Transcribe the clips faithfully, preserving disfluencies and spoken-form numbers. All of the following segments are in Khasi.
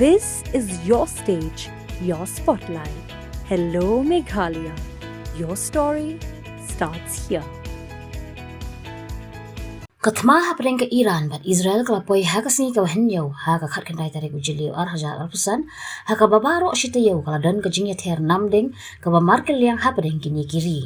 This is your stage, your spotlight. Hello Meghalaya. Your story starts here. Ka thma hapdeng ka Iran bad Israel ka la poi ha ka sngi kaba hynñiew ha ka khatkhyndai tarik u Jylliew ar hajar arphew san, ha kaba baroh shi taïew ka la don ka jingïather namding kaba markylliang hapdeng kine ki ri.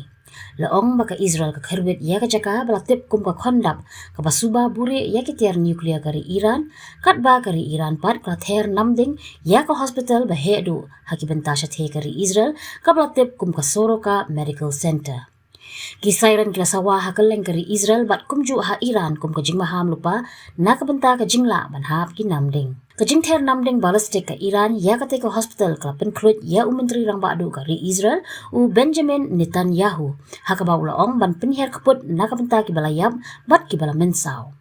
La ong ba ka Israel ka kyrwit ïa ka jaka ba la tip kum ka khondap kaba suba buhrieh ïa ki tiar nuclear ka ri Iran, katba ka ri Iran pat ka la ther namding ïa ka hospital ba heh duh ha ki bynta shathie ka ri Israel, kaba la tip kum ka Soroka Medical Center. Ki siren ki la sawa ha kylleng ka ri Israel bad kumjuh ha Iran kum ka jingmaham lypa na ka bynta ka jinglah ban hap ki namding. Ka jingther namding ballistic ka Iran ïa katei ka hospital ka la pynkhluit ïa u Myntri Rangbah Duh ka ri Israel, u Benjamin Netanyahu, ha kaba u la ong ban pynhiar kput na ka bynta kiba la ïap bad kiba la mynsaw.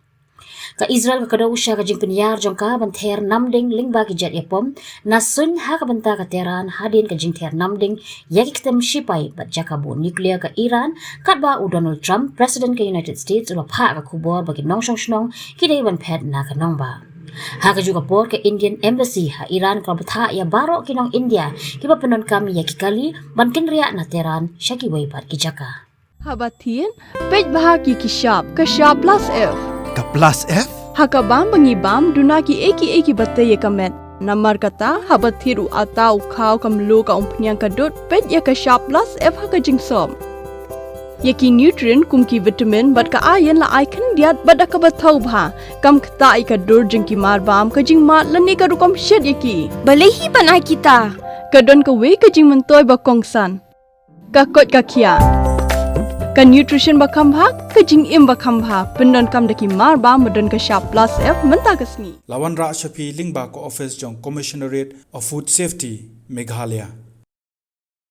Ka Israel ka kdew sha ka jingpynïar jong ka ban ther namding lyngba ki jet ïapom na suiñ ha ka bynta ka Tehran hadien ka jingther namding ïa ki ktem shipai bad jaka buh nuclear ka Iran, katba u Donald Trump, President ka United States, u la phah ka khubor ba ki nongshong shnong ki dei ban phet na ka nongbah. Ha kajuh ka por ka Indian Embassy ha Iran ka la bthah ïa baroh ki nong India kiba pyndonkam ïa ki kali ban kynriah na Tehran sha kiwei pat ki jaka. Haba thied, peit bha ïa ki shap, ka shap plus F. Ka plus F? Ha ka bam ba ngi bam, duna kiei kiei kiba tei ïa ka met. Namar kata, haba thied u atta, u khaw, ka mluh, ka umphniang, ka dud, peit ïa ka shap plus F ha ka jingsop. Ïa ki nutrient kum ki vitamin bad ka iron la ai khyndiat bad da kaba thaw bha. Kam ktah ïa ka dur jong ki marbam, ka jingmad lane ka rukom shet ïa ki. Balei hi ban ai kita? Ka don kawei ka jingmyntoi ba kongsan. Ka koit ka khiah. Ka nutrition ba kham bha, ka jingim ba kham bha, pyndonkam da ki marbam ba don ka shap plus F mynta ka sngi. La wanrah sha phi lyngba ka office jong Commissionerate of Food Safety, Meghalaya.